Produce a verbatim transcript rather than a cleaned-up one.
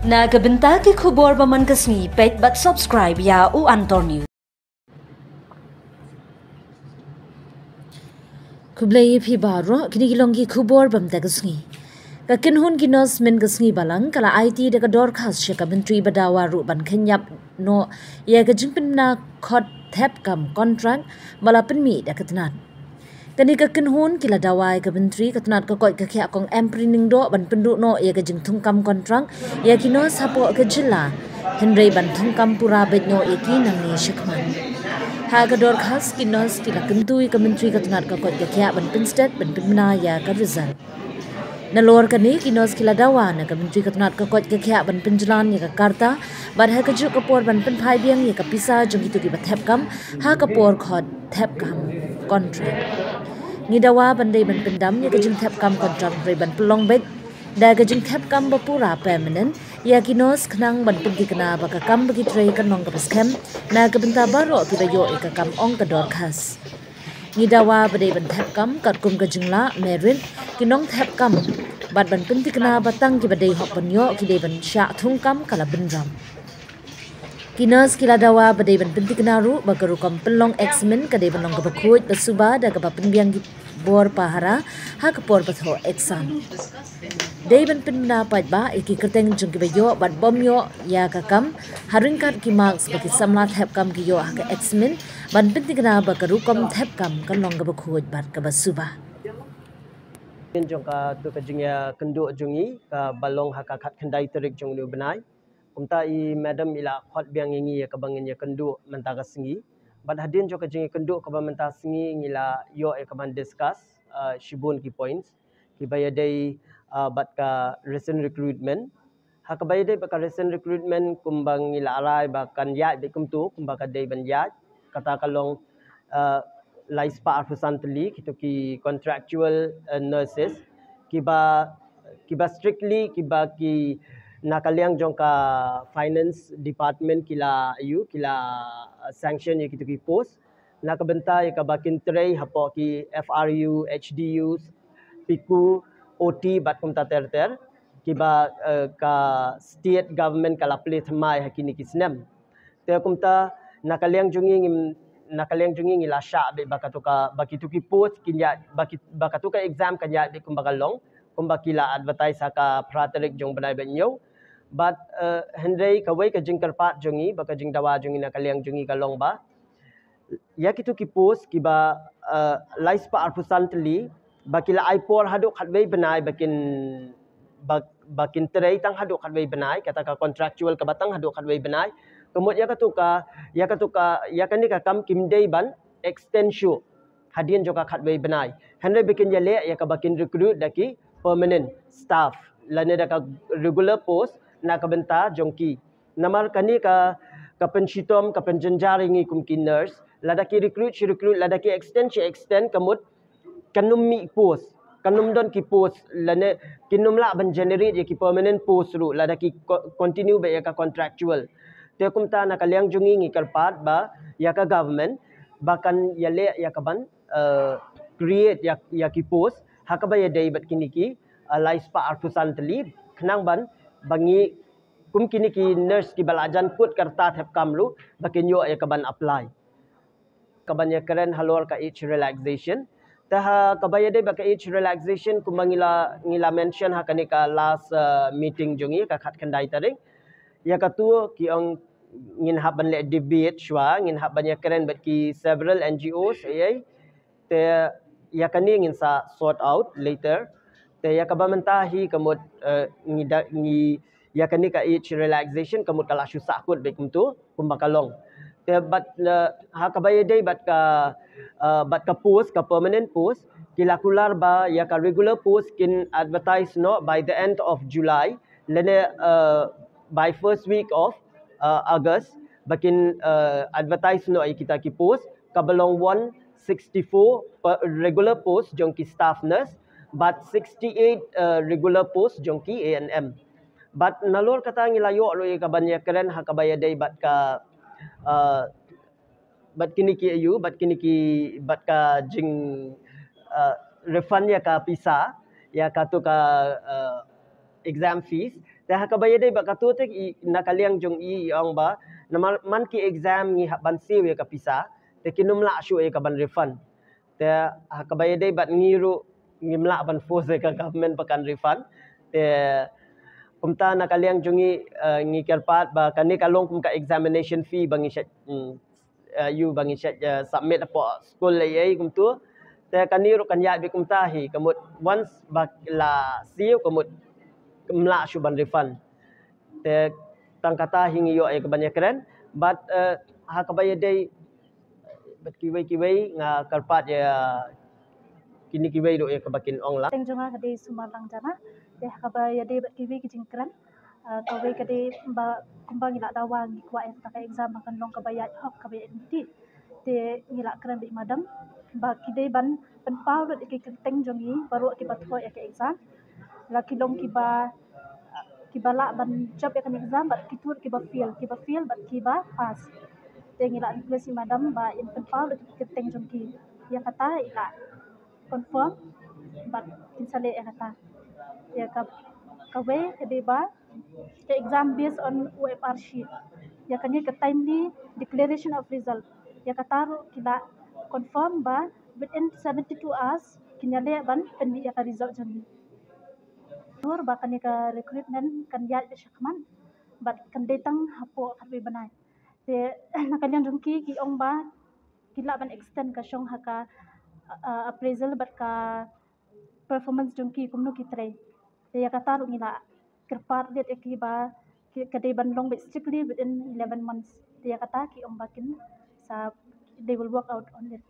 Na ka bynta ki khubor ba man ka sngi, peit bad subscribe ïa U Antor News. Khublei ïa phi baroh, kine ki long ki khubor ba mynta ka sngi. Ka kynhun ki nurse mynta ka sngi Balang ka la aiti da ka dorkhas sha ka Myntri ba dawa ruh ban khynñiap noh ïa ka jingpynbna khot thep kam kontrak ba la pynmih da ka tnat. Kane ka kynhun ki la dawa ïa ka Myntri ka tnat ka koit ka khiah Kong Ampareen Lyngdoh ban pynduh noh ïa ka jingthung kam kontrak ïa ki nurse hapoh ka jylla, hynrei ban thung kam pura beit noh ïa ki nangne shakhmat. Ha ka dorkhas ki nurse ki la kyntu ïa ka Myntri ka tnat ka koit ka khiah ban pynstet ban pynbna ïa ka result. Nalor kane ki nurse ki la dawa na ka Myntri ka tnat ka koit ka khiah ban pynjlan ïa ka karta bad ha kajuh ka por ban pynphai biang ïa ka pisa jong kito kiba thep kam ha ka por khot thep kam kontrak. Ngi dawa ban dei ban pyndam ïa ka jingthep kam kontrak hynrei ban pynlong beit da ka jingthep kam ba pura permanent ïa ki nurse khnang ban pynthikna ba ka kam ba ki trei kan long kaba skhem na ka bynta baroh kiba ïoh ïa ka kam, ong ka dorkhas. Ngi dawa ba dei ban thep kam katkum ka jinglah merit ki nongthep kam bad ban pynthikna ba tang kiba dei hok ban ïoh, ki dei ban shah thung kam ka la bynrap. Ki nurse ki la dawa ba dei ban pynthikna ruh ba ka rukom pynlong exam ka dei ban long kaba khuid, ba suba da kaba pynbiang ki bor pahara ha ka por ba thoh exam. Dei ban pynbna paidbah ïa ki kyrteng jong kiba ïoh bad bym ïoh ïa ka kam ha ryngkat ki marks ba ki samla thep kam ki ïoh ha ka exam, ban pynthikna ba ka rukom thep kam kan long kaba khuid bad kaba suba. Jong katu ka jingïakynduh jong ngi kaba long ha ka khatkhyndai tarik jong une u bnai. Kumta i madam i la khot biang ïa ngi ïa kaba ngin ïakynduh mynta ka sngi. Bad hadien jong ka jingïakynduh kaba mynta sngi ngi la ïoh ïa kaban discuss, uh, shibun ki points kiba ïadei, uh, bad ka recent recruitment. Ha kaba ïadei bad ka recent recruitment kumba ngi la rai ba kan ïaid beit kumtu, kumba ka dei ban ïaid, kata ka long, uh, lai spah arphew san tylli kito ki contractual, uh, nurses kiba, kiba strictly kiba ki na ka liang jong ka finance department ki la ïoh, ki la, uh, sanction ïa kito ki post na ka bynta ïa kaba kin trei hapoh ki F R U, H D Us, PICU, O T bad kumta ter ter kiba, uh, ka state government ka la plie thymmai ha kine ki snem. Te kumta na ka liang jong ngi ngim, na ka liang jong ngi ngi la shah beit ba katu ka, ba kito ki post kin ïaid, ba ki, ba katu ka exam kan ïaid beit kumba ka long, kumba ki la advertise ha ka phra tarik jong bnai ba ñiew. Bad, uh, hynrei kawei ka jingkyrpad jong ngi, ba ka jingdawa jong ngi na ka liang jong ngi ka long ba ïa kito ki post kiba, uh, lai spah arphew san tylli ba ki la ai por haduh khatwei bnai ba kin, ba, ba kin trei tang haduh khatwei bnai, kata ka contractual kaba tang haduh khatwei bnai. Ka mut ïa katu ka, ïa katu ka, ïa kane ka kam kim dei ban extend shuh hadien jong ka khatwei bnai. Hynrei ba kin ïaleh ïa kaba kin recruit da ki permanent staff lane da ka regular post na ka bynta jong ki. Namar kane ka, ka pynshitom, ka pynjynjar ïa ngi kum ki nurse, lada ki recruit shi recruit, lada ki extend shi extend, ka mut kan ym mih post, kan ym don ki post, lane kin ym lah ban generate ïa ki permanent post ruh lada ki co-, continue beit ïa ka contractual. Te kumta na ka liang jong ngi ngi kyrpad ba ïa ka government ba kan ïaleh ïa kaban, uh, create ïa, ïa ki post ha kaba ïadei bad kine ki, uh, lai spah arphew san tylli, khnang ban ba ngi kum kine ki nurse kiba la jan kut ka rta thep kam ruh ba kin ïoh ïa kaban apply. Kaban ïakren halor ka age relaxation. Te ha kaba ïadei bad ka age relaxation kumba ngi la, ngi la mention ha kane ka last, uh, meeting jong ngi ka khatkhyndai tarik. Ïa katu ki ong ngin hap ban leh debate shuwa, ngin hap ban ïakren bad ki several N G Os, ei ei. Te ïa kane ngin sa sort out later. Te ïa kaba mynta hi ka mut, eh, ngi da, ngi ïa kane ka age relaxation ka mut ka la shu sahkut beit kumtu kumba ka long. Te bad, eh, ha kaba ïadei bad ka, eh, bad ka post, ka permanent post, ki la kular ba ïa ka regular post kin advertise noh by the end of July lane, eh, by first week of, eh, August ba kin, eh, advertise noh ïa kita ki post, kaba long one sixty-four per regular post jong ki staff nurse bad sixty-eight, eh, regular post jong ki A N M. Bad nalor kata ngi la ïoh ruh ïa kaban ïakren ha kaba ïadei bad ka, eh, bad kine ki ayu, bad kine ki, bad ka jing, eh, refund ïa ka pisa, ïa katu ka, eh, exam fees. Te ha kaba ïadei bad katu te i, na ka liang jong i, i ong ba namar man ki exam ngi hap ban siew ïa ka pisa, te kin ym lah shuh ïa ka ban refund. Te ha kaba ïadei bad ngi ruh ngim lah ban force ïa ka government ba kan refund. Te kumta na ka liang jong i, eh, ngi kyrpad ba kane ka long kum ka examination fee ba ngi shait, mm, eh, ïoh ba ngi shait, eh, submit hapoh skul lei ei kumtu. Te kane ruh kan ïaid beit kumta hi, ka mut once ba la siew ka mut ym lah shuh ban refund. Te tang kata hi ngi ïoh ïa ka ban ïakren bad, eh, ha kaba ïadei bad kiwei kiwei nga kyrpad ïa kine kiwei ruh ïa kaba kin ong la. Teng jong nga ka dei Sumarlang Jana. Te ha kaba ïadei bad kiwei ki jingkren, ah, kawei ka dei ba kumba ngi la dawa ngi kwah ïa kata ka exam ba kan long kaba ïaid hok kaba ïaid lynti. Te ngi la kren bad i madam ba ki dei ban pynpaw lut ïa ki kyrteng jong ngi baroh kiba thoh ïa ka exam. La ki long kiba, kiba lah ban jop ïa ka exam bad kito kiba fail, kiba fail bad kiba pass. Te ngi la request i madam ba in pynpaw lut ïa ki kyrteng jong ki. Ïa kata i la confirm bad kin sa leh ïa kata. Ïa ka, kawei ka dei ba ka exam based on O M R sheet. Ïa kane ka timely declaration of result. Ïa kata ruh ki la confirm ba within seventy-two hours kin ïaleh ban pynmih ïa ka result jong ngi. Dur ba kane ka recruitment kan ïaid beit shakhmat bad kan dei tang hapoh khatwei bnai. Te na ka liang jong ki ki ong ba ki lah ban extend ka shong ha ka, uh, appraisal bad ka performance jong ki kumno ki trei. Te ïa kata ruh ngi la kyrpad lut ïa ki ba ki, ka dei ban long beit strictly within eleven months. Te ïa kata ki ong ba kin sa, they will work out on it.